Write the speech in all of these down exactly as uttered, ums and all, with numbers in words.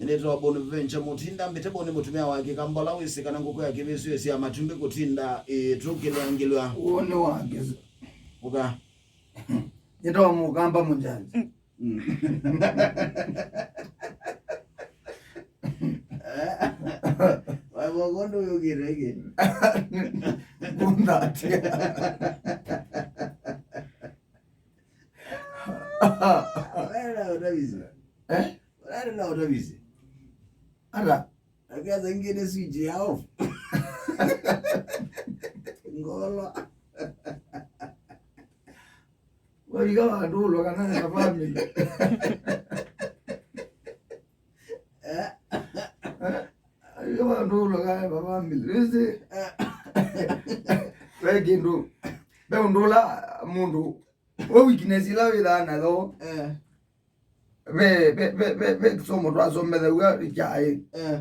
Nĩtawa Bonaventure Mutinda, mbĩte Boni mũtumĩa wa Kĩkamba ũla wĩsĩ kana ngũkũ ya kĩvĩsũ ĩsya matumbĩ kũtinda ĩtũkĩlangĩlwa. Ũũ nĩ wa kĩsũ. Ũka. Nĩtawa Mũkamba Mũnjanji. Mm. Waĩvoka ũndũ ũyũkĩte ĩngĩ. Kũndatia. Wena ũtavisi. Eh? Wena ũtavisi. Ata? Akiasa ingĩ nĩ switch ya off. Ngolo. Walika vandũ ũlwa kana na family. Eh? Eh? Walika vandũ ũlwa kana na family. Wĩsĩ? Eh. Ve kĩndũ. Ve ũndũ ũla mũndũ. We weakness ila wĩthaa nayo. Eh. Ve, ve, ve, ve, ve kĩsomo twasomethaw'a kyaĩ. Eh.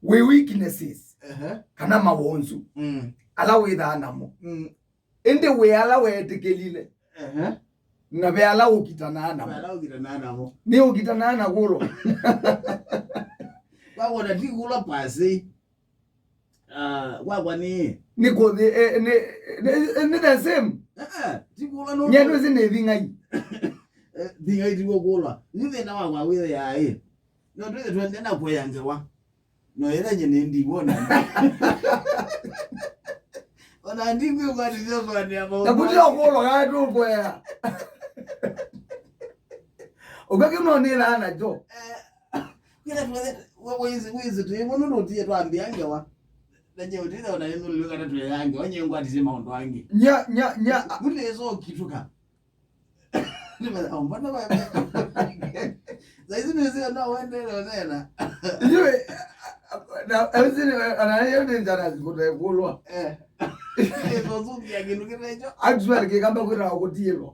Wĩ weaknesses. Ehe. Kana mawonzu. Mm. Ala wĩthaa namo. Mm. Ĩndĩ wĩ ala weetĩkĩlile. Ehe. Na ve ala ũkitanaa namo. Ve ala ũkitanaa namo. Nĩ ũkitanaa na kũlwa. Wawona ti kũlwa pasi. Ah, kwakwa nĩ nĩ kũthi, eh, nĩ, nĩ, nĩ the same. Eh, eh, ti kũlwa no. Nyie ndwĩsĩ nĩ thing'ai. Eh, thing'ai ti kũlwa. Nĩ thĩna wakwa wĩthĩaa ĩ. No twĩthe twende na kũya ngewa. No yetha nye nĩ ndiwona. Ona ndikwĩkwatithya kwanĩa maũndũ. Na kũtio kũlwa kana tũkwea. Ũkakĩ no nĩ laana jo. Eh, kwĩna tuweze, we, wĩsĩ, wĩsĩ tũĩ mũno nũtie twambĩa ngewa. Na nye ũtĩtha ona nĩ nũlĩwe kana tũya ngewa, nye ngwatisye maũndũ angĩ. Nya, nya, nya. Kũlĩ ĩso kituka. Nĩ mara, mbona wa. Saizi nĩ sio no wendele nena. Yue, na, na, na, na, yo nĩ njara zikũte kũlwa. Eh. Ĩso zukia kĩndũ kĩtecho. Actually, kĩkamba kwĩra kũtiĩlwa.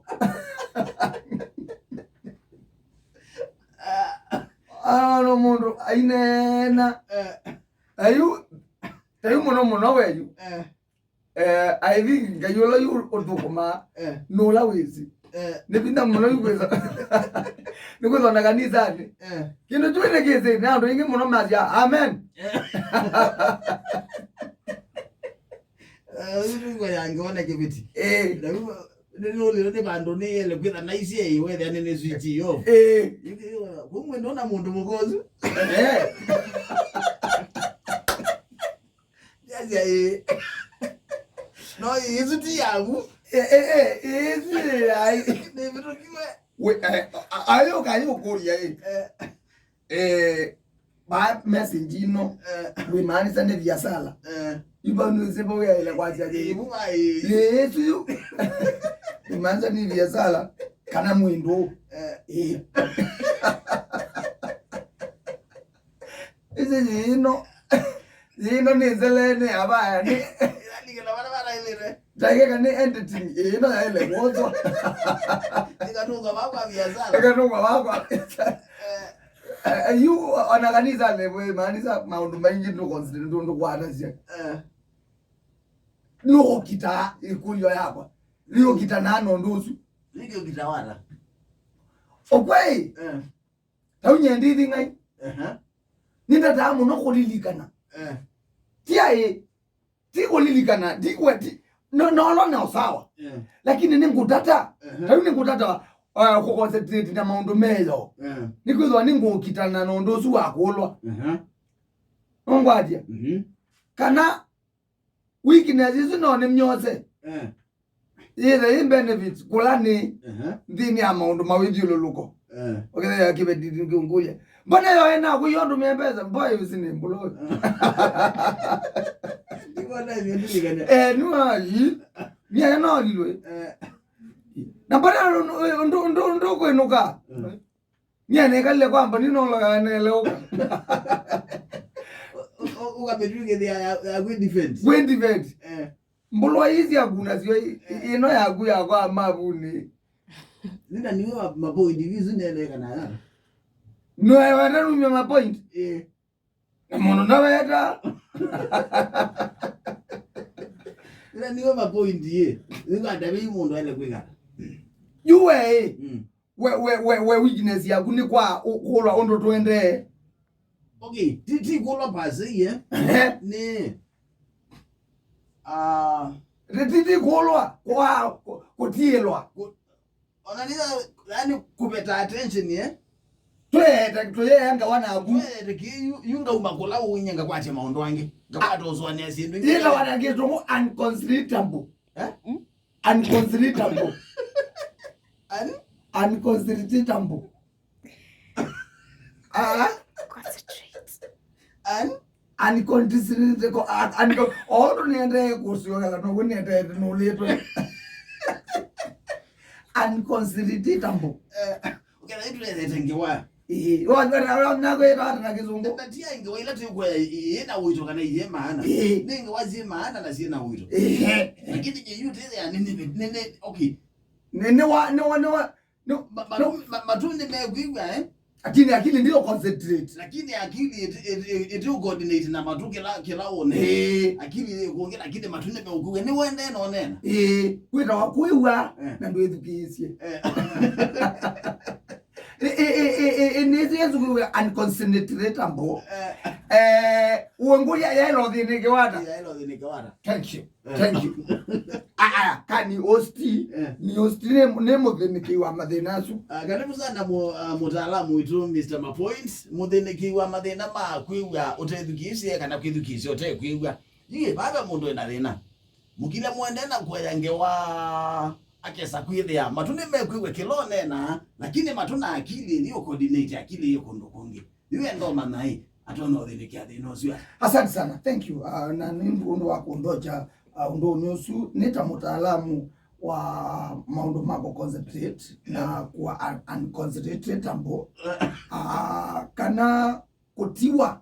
Ah, no mũndũ aineena. Eh. Ayu, ayu mũno mũno weyu. Eh. Eh, I think Ngai ũla yu ũthũkũmaa, eh, nũla wĩsĩ. Eh. Nĩ vinya mũno yu kwĩtha. Nĩ kwĩthwa na kanisanĩ. Eh. Kĩndũ kyu nĩ kĩsĩ, na andũ aingĩ mũno masya, "Amen." Eh. Eh, ũyu nĩ ngwa yange wona kĩvĩti. Eh. Na rĩu, nĩ nũlĩlwe nĩ vandũ nĩyele kwĩtha naisye ĩ, wethĩa nĩ, nĩ switch off. Eh. Kumwe ndona mũndũ mũkosu. Eh. Yasya ĩ. No, ĩsu ti yaku. Eh, eh, eh, ĩsu ĩ ai. Nĩvĩtũkiwe. We, eh, a-, a-, ayo kayũkũlya ĩ. Eh. Eh, ba message ĩno, eh, wĩmaanisya nĩ viasala. Eh. Iba nũsĩ bo yaĩle kwasya kĩ. Ibu ba ĩ. Ĩsu yu. Wĩmaanisya nĩ viasala kana mwĩndũ. Eh. Ĩ. Ĩsĩ yĩno. Yĩno nĩ nzele nĩ abaya nĩ. Ĩralikĩla vala varaĩlĩte. Ndagĩka nĩ editing, ĩno yaĩle kwoswa. Ĩkatũngwa vakwa viasala. Ĩkatũngwa vakwa. Eh. Eh, eh, yu, ona kanisa level, maanisha maũndũ maingĩ ndũ consider ndũ, ndũ kwatasya. Eh. Nũkita ĩkũlyo yakwa. Nĩũkitanaa na ũndũ ũsu. Nĩkĩũkita wata? Ũkwei. Eh. Tau nyie ndi thing'ai. Ehe. Nĩndataa mũno kũlilikana. Eh. Ti aĩ, ti kũlilikana, ti kwe-, ti, no, nolo na ũsawa. Eh. Lakini nĩngũtata. Ehe. Tau nĩngũtata, uh, kũconcentrate na maũndũ meyo. Eh. Nĩkwĩthwa nĩngũkitana na ũndũ ũsu wa kũlwa. Ehe. Nũngwatya? Mhm. Kana weakness isu no nĩ myose. Eh. Yĩthe yĩ benefits kũla nĩ, ehe, nthĩnĩ ya maũndũ ma wĩthyũlũlũko. Eh. Ũkethĩa kĩveti kĩũngũlya. Mbona yo ena kũi ũndũ me mbesa, mboy ũsi nĩ mbũlũ. Ndikuona hivyo ndilikanya. Eh, nua yi. Mia no lilwe. Eh. Na mbona ũndũ, ũndũ, ũndũ, ũndũ kwĩnũka. Eh. Nyie nĩkalile kwamba nĩnolaga neleũka. Ũkamĩtw'ĩkĩthĩa ya, ya kwĩ defend. Kwĩ defend. Eh. Mbũlwa ii syaku nasyo i-, i-, ĩno yaku ya kwa mavunĩ. Nĩna niwe wa mapoint visu nene kana ya. Nĩweweta numya mapoint. Eh. Na mũndũ ndaweta. Nĩna niwe mapoint ye. Nĩkandavĩ mũndũ aile kwĩkana. Yu we. Mm. We, we, we, we weakness yaku nĩ kwa ũ-, kũlwa ũndũ tũendee. Okay, ti, ti kũlwa per se, eh? Nĩ, ah, Ti, ti, ti kũlwa, kwa, kũ-, kũtiĩlwa. Ona nĩ ya, yani, kũveta attention, eh? Twĩete, twĩee ngawa naku. Twĩete kĩ yu, yu ngauma kũla ũinye ngakwatya maũndũ angĩ. Ngakwata ũsũanĩa syĩndũ ingĩ. Yĩtawa na Kĩsũngũ unconsiderable. Eh? Unconsiderable. Ani? Unconsiderable. Ah? Concentrate. Ani? Unconsiderable. Unco-, o ũndũ nĩendee kũsyokela, noguo nĩendee nũlĩtwe. Unconsiderable. Eh, ũkethĩa tũlethete ngewa. Ĩĩ, wa- wa- wa- nakwĩta ata na Kĩsũngũ? Na tia ngewa ila tũkwĩa ĩ na ũito kana iye maana. Ĩĩ. Nĩ ngewa syĩ maana na syĩ na ũito. Ĩĩ. Lakini je, yu tĩthĩa nĩ, nĩ, nĩ, nĩ, okay. Nĩ, nĩ wa, nĩ wa, nĩ wa, No, ma- ma- no. ma- matu nĩmekwĩw'a, eh? Lakini akili ndiyo concentrate. Lakini akili ĩti- ĩti- ĩti ũcoordinate na matu kĩla kĩla wone. Eh. Akili ĩkũngĩ, lakini matu nĩmeũkwĩw'a. Nĩwendee nonena. Eh, kwĩtawa kwĩw'a Eh. na ndwĩthukĩĩsye. Eh. Eh, eh, eh, eh, eh, eh, nĩsĩ Yesu kwĩw'a unconcentratable. Eh. Eh, uongo ya ya ĩlothĩnĩke wata. Yaĩlo thĩnĩke wata. Thank you. Thank you. Aya, ka ni host, eh. Ni host nĩ nĩ mũthĩnĩkĩi wa mathĩna asu. Ah, karibu sana mu, uh, mtaalamu wetu Mister Mapoint, mũthĩnĩkĩi wa mathĩna ma kwĩw'a ũtethukĩĩsye kana kwĩthukĩĩsya ũtekwĩw'a. Yie baba mũndũ ena thĩna. Mũkile mwende na kuoya ngewa akesa kwĩthĩa. Matu nĩmekwĩw'a kĩla ũnena, lakini matu na akili nĩ ũcoordinate akili yĩ kũndũ kũngĩ. Yu enda ũmanya ĩ, atonya ũthĩnĩkĩa thĩna ũsu. Asante sana. Thank you. Uh, na nĩ ũndũ wa kũndokya uh, ũndũnĩ ũsu nĩ ta mũtaalamu wa maũndũ ma kũ concentrate na kuwa un- unconcentratable uh, kana kũtiwa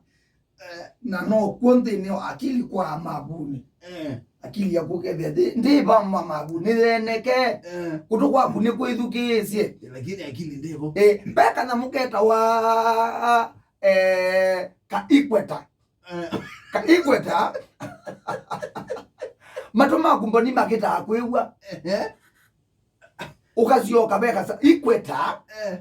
eh, na no kw'o nthĩnĩ wa akili kwa mavunĩ. Eh. Akili yaku ũkethĩa ndĩ- ndĩvama mavu nĩyeneke. Eh. Kũtũ kwaku nĩkwĩthukĩĩsye. Lakini akili ndĩvo. Eh, ve kanyamũ ketawa eh, ka equator. Eh. Ka equator. Matũ maku mboni makĩtaa kwĩw'a. Eh. Ũkasyoka ve kasa equator. Eh.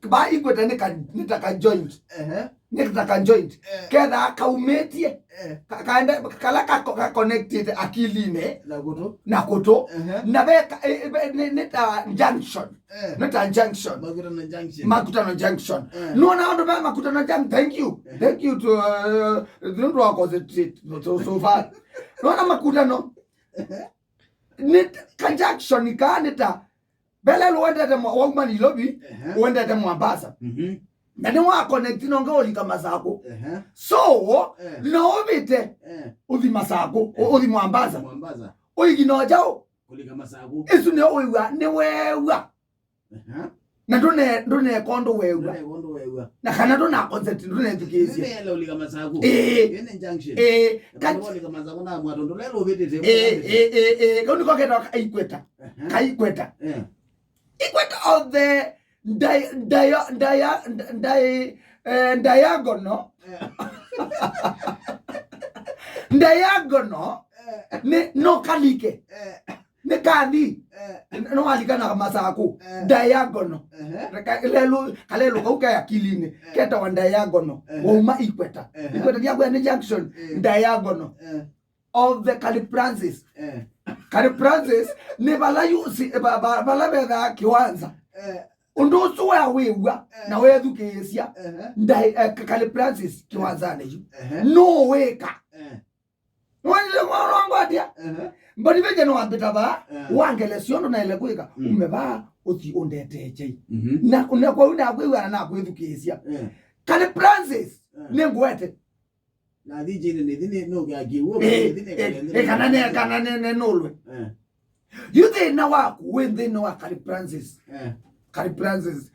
Ba equator nĩ ka- nĩ ta ka joint. Ehe. Nĩ ta ka joint. Eh. Kethaa kaumĩtye. Eh. Ka- kaende kala ka- ka connected akilinĩ. Na kũtũ. Na kũtũ. Ehe. Na ve ka- eh, eh, ve- nĩ nĩ ta junction. Eh. Nĩ ta junction. Makutano junction. Makutano junction. Eh. Nona andũ ve makutano junction. Thank you. Eh. Thank you to uh, nĩ ũndũ wa concentrate so, so far. Nona makutano. Ehe. Nĩ ta- ka junction kaa nĩ ta Ve lelũ wendete mwa- wauma Nairobi, ehe, wendete Mombasa. Mhm. Na nĩ wa connect nonge ũlika Masakũ. Ehe. So, eh, no ũvĩte, eh, ũthi Masakũ, eh, ũthi Mombasa. Mombasa. Ũithi no jaũ? Kũlika Masakũ. Isu nĩ ũiwa, nĩ wewa. Ehe. Na ndũne ndũne kondo wewa. Ndũne kondo wewa. Na kana ndũna concept ndũne thikĩsya. Nĩ lelũ ũlika Masakũ. Eh. Ene junction. Eh. Ka- Kama ũlika Masakũ na mwato ndũlelũ ũvĩtĩte. Eh, eh, eh, eh. Kau niko ketawa kaikweta. Ehe. Kaikweta. Eh. Equator of the di- dia- dia- di- eh, diagonal. Eh. Diagonal. Eh. Nĩ no kalike. Eh. Nĩ kathi. Eh. Nĩ walika na Masakũ. Eh. Diagonal. Ehe. Ka- lelu kalelu kau ke akilinĩ. Eh. Ketawa diagonal. Eh. Wauma equator. Eh. Equator ya nĩ junction. Eh. Diagonal. Eh. Of the Calipranzis. Eh. Calipranzis nĩ vala yu- si- va- va- vala vethaa kĩwanza. Eh. Ũndũ ũsu wawĩw'a, eh, na wethukĩĩsya. Ehe. Ndai- eh, Ka- Calipranzis kĩwanzanĩ yu. Ehe. Nũwĩka. Eh. Nĩwonile mwanongwatia? Ehe. Mboni venje nĩwambĩta vaa, eh, wangelesya ũndũ naĩle kwĩka. Mm. Ume vaa, ũthi ũndetee kyai. Mhm. Na na kwa u nakwĩw'a na nakwĩthukĩĩsya. Eh. Calipranzis, eh, nĩngũete. Na thijini nĩ thini nũkĩa kĩw'ũ, eh, thini eh, eh, kana nĩ kana nĩ nĩ nũlwe. Eh. Yu thĩna waku wĩ nthĩnĩ wa Calipranzis. Eh. Calipranzis.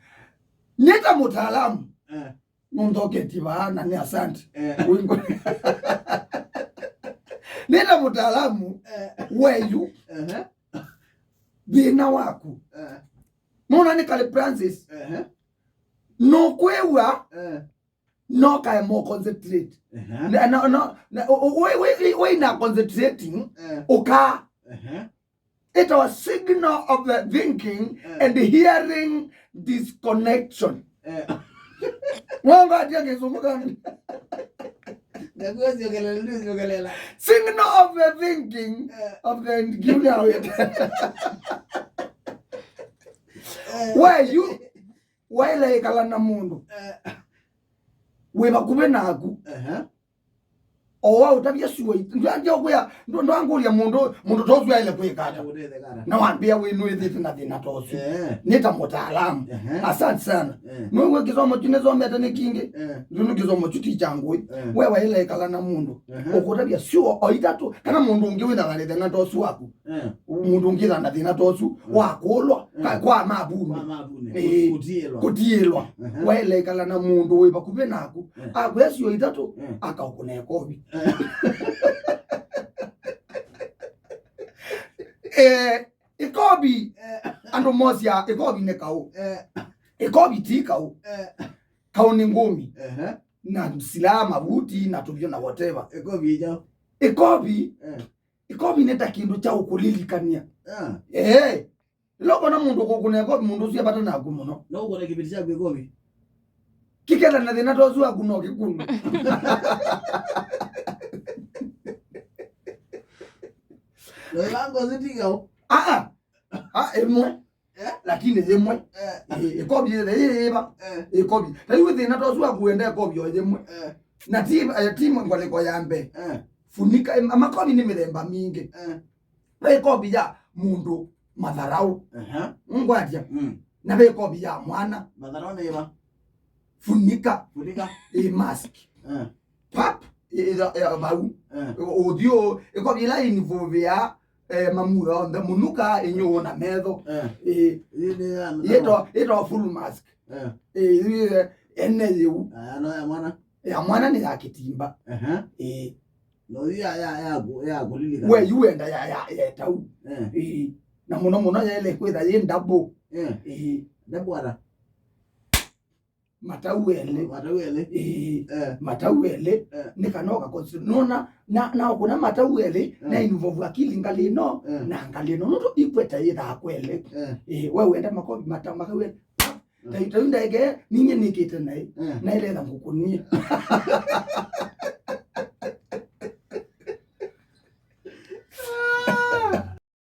Nĩ ta mũtaalamu. Eh. Nũnthoketi vaa na nĩ asante. Eh. Wĩngũ- Nĩ ta mũtaalamu, eh, weyu. Ehe. Thĩna waku. Eh. Nũna nĩ Calipranzis. Ehe. Nũkwĩw'a. Eh. No kae more concentrate. Ehe. Na- no- no- na- o- o- we- we- we- we na concentrating, eh, ũka. Ehe. It was signal of the thinking, eh, and hearing disconnection. Eh. Wanga atia kĩsũngũ kani? Ngakuwa siokelela, ndio siokelela. Signal of the thinking of the kiunya wĩte. We yu, waĩle ĩkala na mũndũ wĩ vakuvĩ naku. Ehe. O waũtavya syũa, ndwambia ũkwĩa, ndwangũlya mũndũ, mũndũ ta ũsu aĩle kwĩka ata. Na wambĩa wĩnũĩthĩte na thĩna ta ũsu. Eh. Nĩ ta mũtaalamu. Ehe. Asante sana. Eh. Nĩw'o kĩsomo kyu nĩsomete nĩ kingĩ. Eh. Nũndũ kĩsomo kyu ti kya ngũĩ. Eh. We waĩle ĩkala na mũndũ. Ehe. Ũkũtavya syũa o itatũ, kana mũndũ ũngĩ wĩthawa na thĩna ta ũsu waku. Eh. Mũndũ ũngĩ na thĩna ta ũsu, eh, wa kũlwa, eh, ka-, kwa mavunĩ. Kwa mavunĩ. Eh, kũtiĩlwa. Kũtiĩlwa. Ehe. Waĩle ĩkala na mũndũ wĩ vakuvĩ naku. Eh. Akwĩa syũa itatũ, eh, akaũkũna ĩkovi. Eh. Eh, ĩkovi, eh, andũ mosya, ĩkovi nĩ kaũ. Eh. Ĩkovi ti kaũ. Eh. Kaũ nĩ ngũmi. Ehe. Na silaha, mavuti, na tũvyũ, na whatever. Ĩkovi ĩja. Ĩkovi, eh, ĩkovi nĩ ta kĩndũ kya ũkũlilikany'a. Ah. Eh. Ĩla ũkona mũndũ ũkũkũna ĩkovi, mũndũ ũsu e vata naku mũno. No ũkũne kĩveti kyaku ĩkovi. Kĩketha na thĩna ta ũsu waku no kĩkũnwe. No ĩvango zitigaũ. Ah, ah. Ah, ĩmwe. Eh? Lakini yĩmwe. Eh. Ĩ-, ĩkovi yĩthe yĩva. Eh. Ĩkovi. Ta yu thĩna ta ũsu waku wenda ĩkovi o yĩmwe. Eh. Na ti, eh, ti ngalĩko ya mbee. Eh. Funika, em, makovi nĩ mĩthemba mingĩ. Eh. Ve ĩkovi ya mũndũ matharaũ. Aha. Ngwatya. Mm. Na ve ĩkovi ya mwana. Matharaũ nĩ ĩva? Funika. Funika. Ĩ mask. Eh. Pap, ĩ, ĩ, ya, ya vau. Eh. Ũthiũ, ĩkovi ĩla inivũvĩa, eh, mamutha onthe, mũnuka, ĩnyũũ na metho. Eh. Ĩ. Ĩ, nĩ ya yĩtwa, yĩtwa full mask. Eh. Ĩ, ĩ, ene yĩu. Aya, no ya mwana? Ya mwana nĩ ya kĩtimba. Aha. Ĩ. No ya, ya, ya, ya kũlilikana. We yu wenda ya, ya, ya tau. Eh. Ĩ. Na mũno mũno yaĩle kwĩtha yĩ double. Eh. Ĩ. Double ata? Matau elĩ. Matau elĩ. Ĩĩ. Eh. Matau elĩ. Eh. Nĩ kana ũkakonsi-, nona, na, na ũkũna matau elĩ, eh, na involve akili ngalĩ ĩno, eh, na ngalĩ ĩno. Nũndũ ikweta yĩthaa kwelĩ. Eh. Ĩĩ, we wenda makovi mata-, matau elĩ. Eh. Tai, tai ndege, ninye nĩkĩte naĩ. Eh. Na ĩletha ngũkũnie.